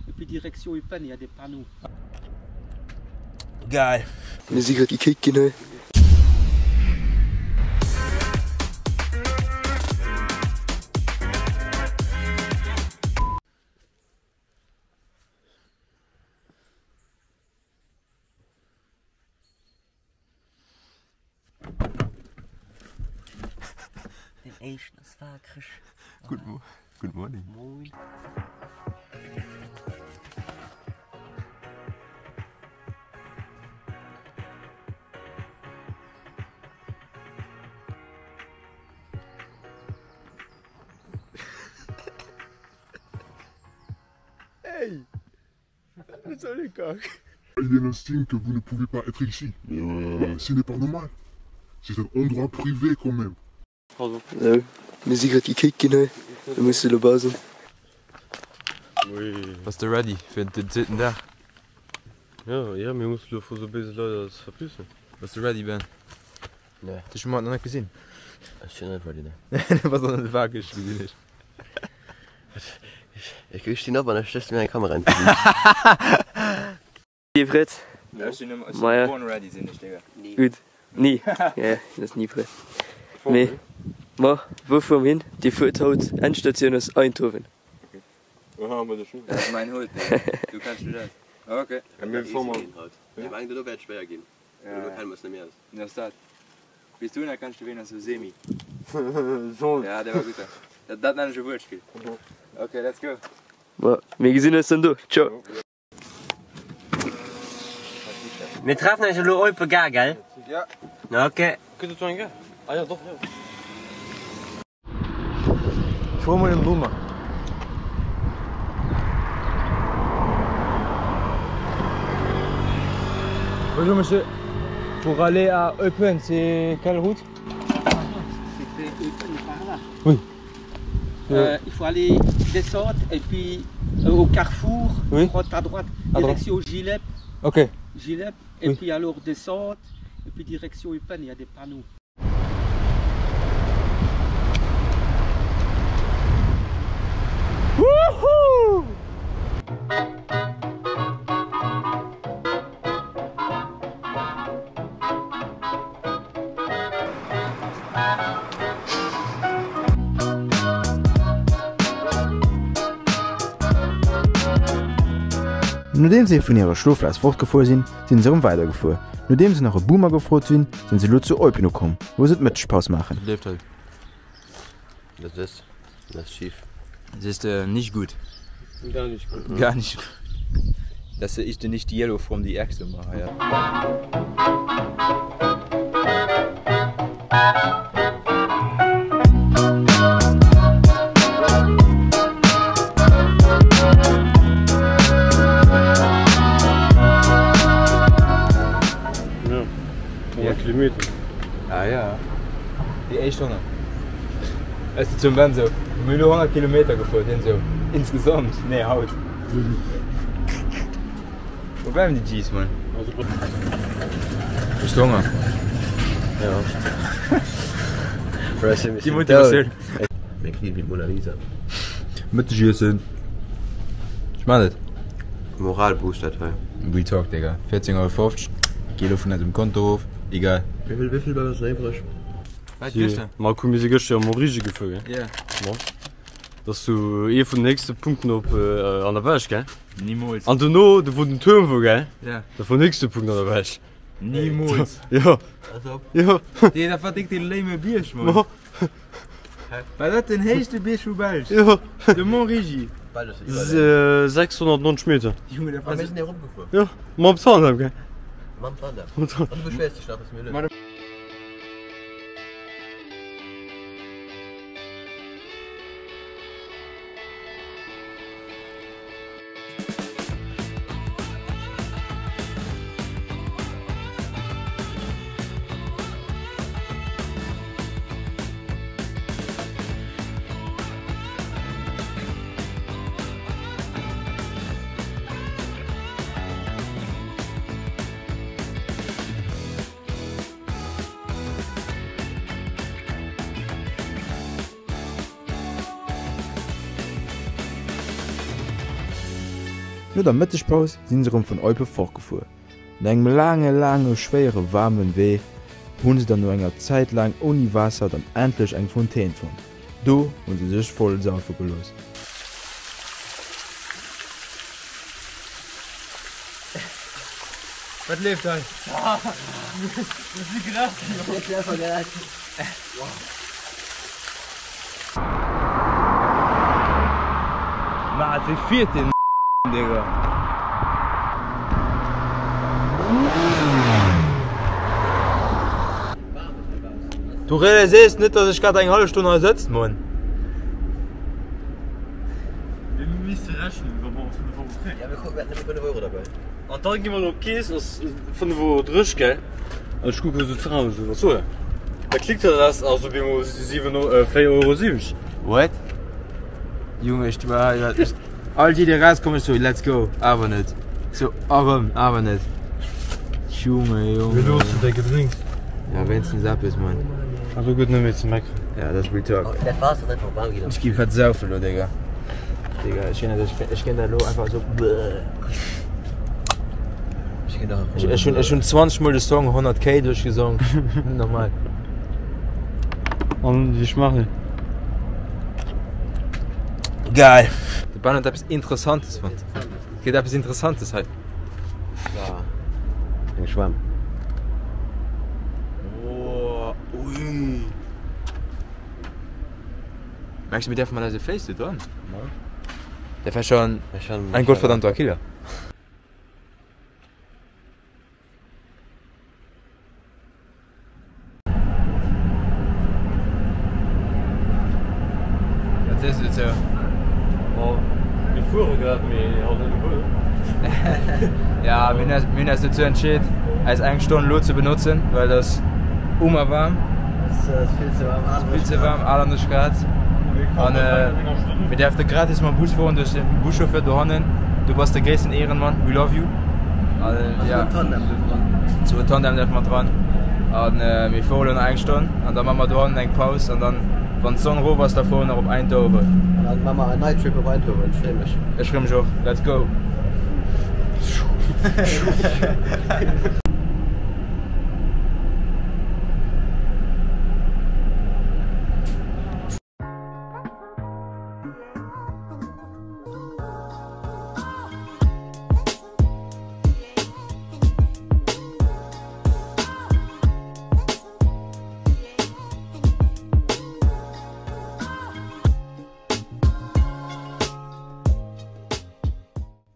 Et puis direction Eupen, il y a des panneaux. Geil! Mir si grad gekickt ginn hei. Den éischten ass waakreg. Good, good morning. Moin. Hey! Was soll der Kack? Il y a un signe que vous ne pouvez pas être ici. Mais euh, ce n'est pas normal. C'est un endroit privé quand même. Sou, mir si grad gekickt ginn hei. Mir musse elo basen. Bass de ready fir den zweeten Dag? Ja, ja, mir mussen elo vu sou béise Leit eis verpissen. Bass de ready, Ben? Nee. Dech hu mer nach net gesinn. Ech sinn net ready, nee. Du bass nach net wakereg, gesinn ech. Ech stinn op an da stéchs du mir eng Kamera an d'Gesiicht. Ni prett? Ech sinn ëmmer, ech Maja. sinn born ready sinn ech, Digga. Gutt. Ni. Ja, dat ass ni prett. Mee, ma wou fuere mer hin? Dir fuert haut, Endstatioun ass Eindhoven. Dat ass mäin Hood, Digga. Du kenns dech aus. Okay. Mir mengen, dono wäert et schwéier ginn. Dono kenne mer es net méi aus. Dat ass dat. Bis dohinner kenns du ween ass sou semi. Ja, dee war gutt. Dat, dat nennen ech e Wuertspill. Okay, let's go. Ma mir gesinn eis dann do. Ciao. Mir treffen eis elo oipe Gare, gell? Ja. Ok. Gëtt et do eng Gare? Ah jo, doch, jo. Ich hol mal den Boomer. Bonjour monsieur. Pour aller à Eupen, c'est quelle route C'était Eupen par là. Oui. Euh, il faut aller descendre et puis euh, au carrefour, Oui. droite à droite, À droite. direction Gilep, Ok. Gilep, et Oui. puis alors descente, et puis direction Eupen, il y a des panneaux. Nodeem se vun hirer Schlofplaz fortgefuer sinn, sinn se erëm weidergefuer. Nodeem se nach e Boomer gefrot hunn, sinn se elo zu Eupen ukomm, wou se d'Mëttegpaus maachen. Leeft halt. Das ist, das ist schief. Das ist äh, nicht gut. Gar nicht gut. Gar nicht gut. Das ist nicht die Yellow from die Echse machen, ja. Ja. 100 Kilometer. Ah ja. Déi éischt 100. Ech sou zum Ben sou, mir hunn elo 100 Kilometer gefuer. Hien sou, insgesamt? Nee, haut. Wou bleiwen déi Gs, Mann? Hues du Honger? Ja. Déi Motivatioun. Mir knie wéi d'Mona Lisa. Mëttegiessen. Ech man et. Moralboost dat hei. Real talk, Digga. 14,50 Euro. Geh elo vun eisem Konto of. Egal. Wéivill, wéivill war das iwwreg? Wat gëschter? Marco, mir si gëschter am Mont-Rigi gefuer, gell? Ja. Bon. Dat ass sou ee vun den héchste Punkten op an der Belsch, gell? Nimools. An dono, do wou den Tuerm wor, gell? Ja. Dat wor den héchste Punkt an der Belsch. Nimools. Jo. Jo. Dee, dat war déck dee léime Bierg, Mann. Ma. War dat den héichste Bierg vu Belsch? Jo. De Mont Rigi. 690 Meter. Junge, dat war Ah, mir sou. sinn eropgefuer. Jo, mam Tandem, gell? Mam Tandem. Mam Tandem. An du beschwéiers dech nach, dass mir net. No der Mëttegpaus sinn se rëm vun Eupen fortgefuer. No engem laange, laange, schwéiere, waarmen Wee hunn se dann no enger Zäit laang ouni Waasser dann endlech eng Fontaine fonnt. Do hunn se sech voll saufe gelooss. Wat leeft hei? Maat, wéi fiert deen Digga? Du realiséiers net, dass ech grad eng hallef Stonn hei sëtzen, Mann. Mir misste rechnen, wa mer 5 Euro kréien. Ja, mir kruten nëmme 5 Euro derbäi. An dann gi mer op d'Keess, ass 5 Euro drëch, gell? An ech kucken esou d'Fra un, esou, wat soll dat? Da klickt dat ass also op eemol 7, 4 Euro 70. What? Junge, ech war ech all déi déi rauskommen, ech so let's go, awer net. So erëm, awer net. Junge, Junge. Mee do hues du däi Gedrénks. Ja, wéinstens eppes, Mann. Ah, do gëtt net méi ze meckeren. Ja, dat ass real talk. Dat Waasser ass einfach waarm ginn. Ech gi fett saufen elo, Digga. Digga, ech kéint ech kéint dat elo einfach esou. Ech hunn ech hunn 20 mol de Song 100 K duerchgesong. Net normal. An wéi schmaacht en? Geil! De Ben huet eppes Interessantes fonnt. Et gëtt eppes Interessantes hei. Eng Schwämm. Oh, ui. Mengs du, mir däerfe mat eise Féiss do dran? Dat wär schon ein gottverdammter Killer. Wat sees du dozou? Ma mir fuere grad, mee halt net um Vëlo. Ja, mir hunn eis, mir hunn eis dozou entscheet, eis eng Stonn elo ze benotzen, well et ass umer waarm. Es ass vill ze waarm, Es ass vill ze waarm, 38 Grad. An mir däerfte gratis mam Bus fueren duerch den Buschauffeur dohannen. Du bass de gréissten Ehrenmann, we love you. An ja, zu Tandem däerfe mer dran. An mir fuere elo nach eng Stonn an da maache mer dohannen eng Paus an dann, wann d'Sonn erof ass, da fuere mer nach op Eindhoven. An dann maache mer en Night Trip op Eindhoven. Ech freeë mech. Ech freeë mech och. Let's go!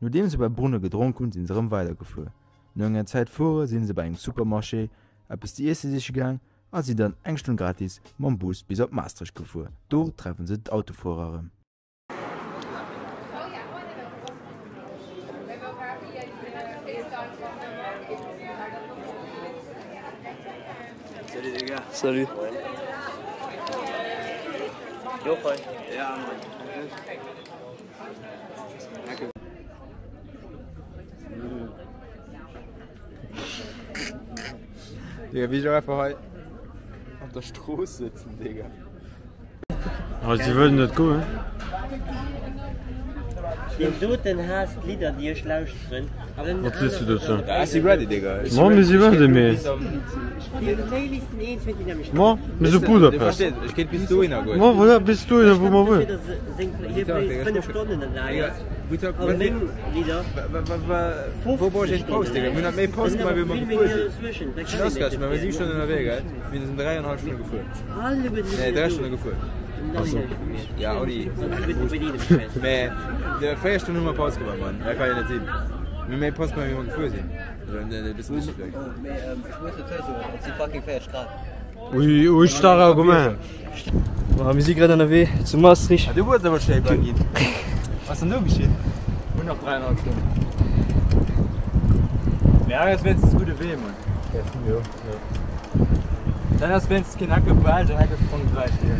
Nodeem se bei Brunne gedronk hunn, sinn se erëm weidergefuer. No enger Zäit fuere sinn se bei engem Supermarché eppes ze iesse siche gaang a sinn dann eng Stonn gratis mam Bus bis op Maastricht gefuer. Do treffen se d'Autofuerer erëm. Salut les gars. Salut. Digga, wéi ech och einfach hei op der Strooss sëtzen, Digga. Ah, si wëllen net goen. Deen doten haasst Lidder déi ech lauschteren. Wat sees du dozou? Ja, ech si ready, Digga. Ma mir si ready, mee. Ma mir si Budapest. Ech kéint bis dohinner goen. Ma voilà, bis dohinner wou mer wëllen. Wou brauch ech eng Paus, Digga? Mir hunn nach méi Paus gemaach, wéi mer gefuer sinn. Dat ass grad, mä mir si schonn ënnerwee, gell? Mir sinn 3,5 Stonne gefuer. Nee, 3 Stonne gefuer. Ja, Oli. Mä 4 Stonnen hu mer Paus gemaach, Mann. Dat kann jo net sinn. Mir hu méi Paus gemaach, wéi mer gefuer sinn. E bëssen duerch vläicht. Ui, ui, stark Argument. Ma mir si grad ënnerwee zu Maastricht. Ah, du hues awer schéi Bang ginn. Was ass denn do geschitt? Hunn nach 3,5 Stonnen. Mee hei ass wéinstens gudde Wee, Mann. Ja, jo. Dann ass wéinstens keen Eck op Belsch an Eck op Frankräich, Digga.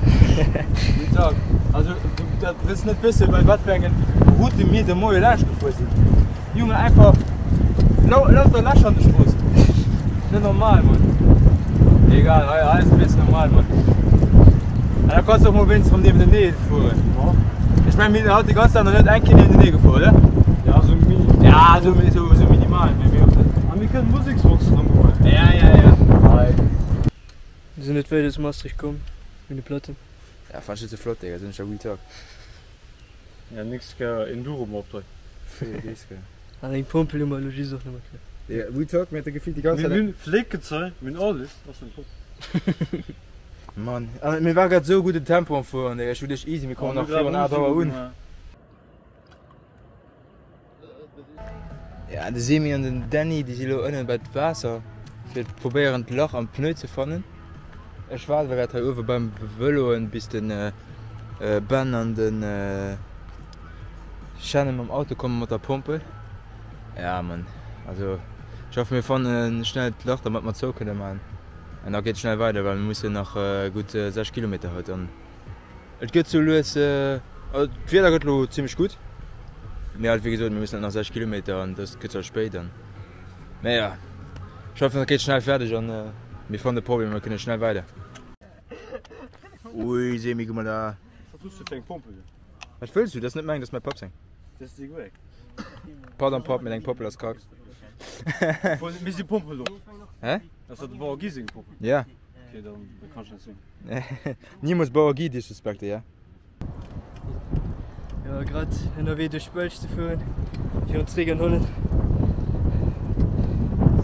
Real talk. Also, du dat wëlls net wëssen, bei wat fir engen Route mir de Moie laanscht gefuer sinn. Junge, einfach lauter Lächer an de Stroossen. Net normal, Mann. Egal, hei, hei ass e bëssen normal, Mann. An da kanns du och mol wéinstens rëm niewentenee fueren. Ech mengen, mir sinn haut de ganzen Dag nach net eng Kéier niewentenee gefuer, oder? Ja. Sou mini. Ja, sou, sou, sou minimal, mee méi och net. A mir kënnen Museksboxen erëm huelen. Ja, ja, ja. Hei. Mir sinn net wéit aus Maastricht komm, mir hunn e Platten. Ja, fand ech net sou flott, Digga, sinn ech der Real Talk. Ja, nix ke Enduro mer op dei. An eng Pompel hu mer elo just och nëmme kritt. Digga, Real Talk, mir hat gefillt déi ganz Mir Zäit. hunn Fléckgezei, mir hunn alles, ass en Pop. Mann, an mir war grad sou gudden Tempo am Fueren, Digga, ech hu geduecht easy, mir kommen nach virun 8 Auer un. Ja, de Semi an den Dany, déi si lo ënnen bei d'Waasser fir probéieren d'Lach am Pneu ze fannen. Ech waarde grad hei uewe beim Vëloen bis den Ben an den Shannon mam Auto kommen mat der Pompel. Ja Mann, also ech hoffe mir fannen schnell d'Lach dermat mer zou kënne man an da geet et schnell weider well mir mussen nach gutt 6 Kilometer haut an Et gëtt sou lues, also d'Wieder gëtt elo zimmlech gutt, mee halt wéi gesot, mir mussen halt nach 6 Kilometer an et gëtt zwar spéit an, mee ja, ech hoffen et geet schnell fäerdeg an mir fannen de Problem a mir kënne schnell weider. Ui Semi, guck mal da. Wat hues du fir eng Pompel do? Wat wëlls du? Dat ass net meng, dat ass mäi Papp seng. Dat ass déi guer. Pardon Papp, mee deng Pompel ass kack. Mir si Pompel do. Hä? Ass dat de Bauer Guy seng Pompel? Ja. Okay, dann kann ich net sinn. Niemals Bauer Guy disrespekte, ja? Jo, grad ënnerwee duerch d'Belsch ze fueren, virun zréck an Holland.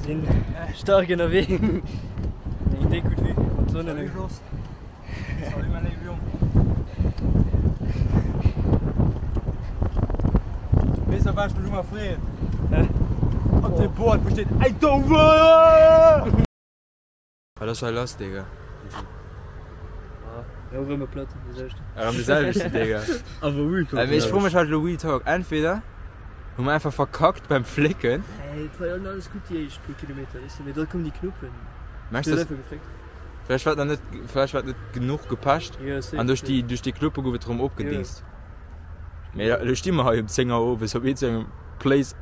Sinn staark ënnerwee. Eng déck gutt Vue mat Sonnenënnergang. Salut mäin léiwe Jong. Weess op wat ech mech ëmmer freeën? Op dee Board wou steet Eindhoven! Wat ass hei lass, Digga? Jo, rëm e Platten, de selwechten. Erëm de selwechten, Digga. Awer Real Talk. Mee ech froe mech halt elo Real Talk, entweder hu mer einfach verkackt beim Flécken. Hey, et war jo alles gutt déi éischt puer Kilometer, weess de, mee da koumen déi Knuppen. Mengs du, vläicht war et nach net, vläicht war et net genuch gepecht an duerch déi, duerch déi Knuppe gouf et erëm opgedingst. Mee elo sti mer hei um 10 Auer owes op iergendengem Place,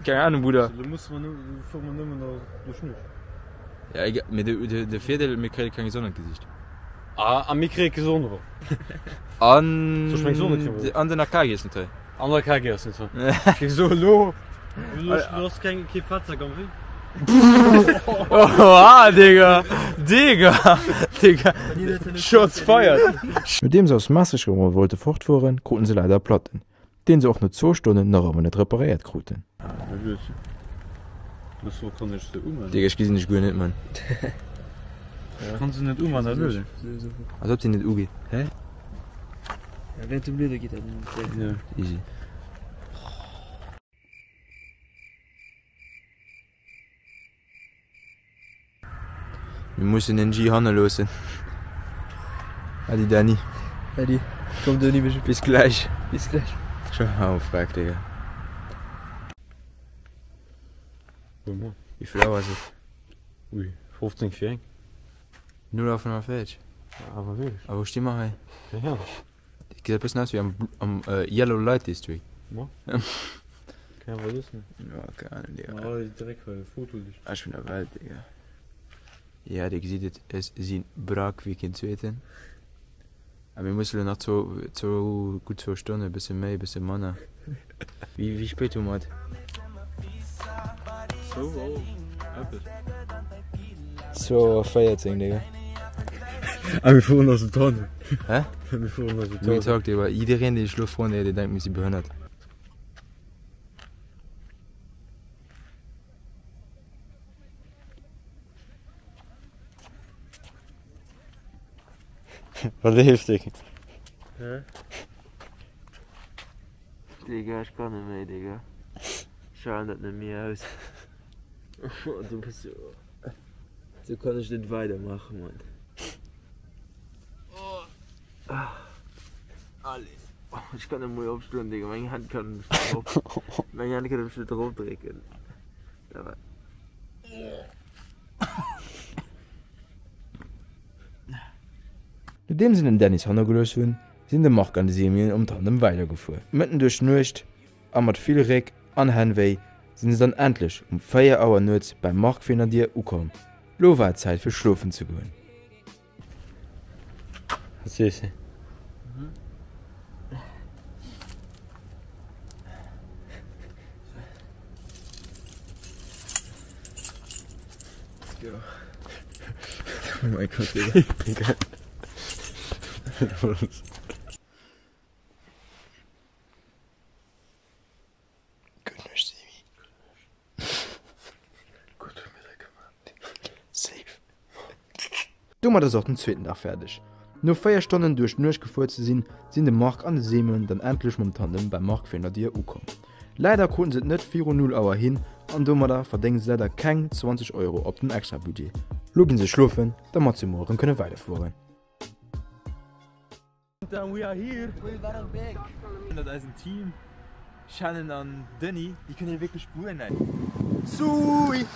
keng Ahnung, Brudder. Elo musse mer, elo fuere mer nëmmen nach duerch Nuecht. Ja, egal, mee de, de, de Virdeel, mir kréie keng Sonn an d'Gesicht. Ah, a mir kréie kee Sonnebrand. An, Soll ech meng Sonnecrème huelen? an den AKG ass net hei. An der AKG ass net hei. Ech géif soen, elo, elo ass keng, kee Fettsack am Wee. Oha, Digga, Digga, Digga, Shots fired. Nodeem se aus Maastricht erëm wollte fortfueren, kruten se leider Platten. deen se och no zwou Stonnen nach ëmmer net reparéiert kruten. Digga ech gesinn dech guer net mann. Als ob déi net ugeet. Hä? Easy. Mir mussen den G hanne loossen. Adi Dany. Adi, komm Dany, bis gleich. Bis gleich. Ciao, frag Digga. Wéi vill Auer ass et? Ui, 15 vir eng. 0 Auer 45. Awer wierklech? A wou sti mer hei? Keng Ahnung. Et gesäit e bëssen aus wéi am, am Yellow Light District. Ma? Keng Ahnung, wat ass denn? Ja, keng Ahnung, Digga. Ah, direkt hei, Foto liicht. Ech vun der Welt, Digga. Ja, dir gesitt et, ech si brak wéi keen zweeten. A mir musse lo nach zwou, zwou, gutt zwou Stonne, e bësse méi, e bësse manner. Wéi, wéi spéit hu mer et? Zwou Auer, eppes. Zwou Auer 14, Digga. A mir fueren aus dem Tunnel. Hä? Mir fueren aus dem Real Tunnel. Talk, Digga. Jiddereen, deen ech lo froen, dee denkt, mir si behënnert. Wat leeft, Digga? Hä? Digga, ech kann net méi, Digga. Ech halen dat net méi aus. Du bist so. Sou kann ech net weidermachen, Mann. Allez. Ech kann net méi opstoen, Digga. Meng Hänn kënnen mech net drop. Meng Hänn kënnen mech net dropdrécken. Dat war. Nodeem se den Dennis hannergelooss hunn, sinn de Marc an de Simeon um Tandem weidergefuer. Mëtten duerch d'Nuecht a mat vill Réck an Hännwéi sinn se dann endlech um 4 Auer nuets beim Marc virun der Dier ukomm. Lo war et Zäit fir schlofen ze goen. Let's go. Oh mein Gott, Digga. Gutt Nuecht, Simi. Gutt huet mir dat gemaach. Safe. Domat ass och den zweeten Dag fäerdeg. No 4 Stonnen duerch d'Nuecht gefuer ze sinn, sinn de Marc an de Simon dann endlech mam Tandem beim Marc virun der Dier ukomm. Leider kruten se et net virun 0 Auer hin an domadder verdéngen se leider keng 20 Euro op den Extra-Budget. Lo ginn se schlofen, dermat se muer erëm kënne weiderfueren. We are here! Ënnert eisem Team, Shannon an Denis, déi kënnen wierklech guer näischt. Sui!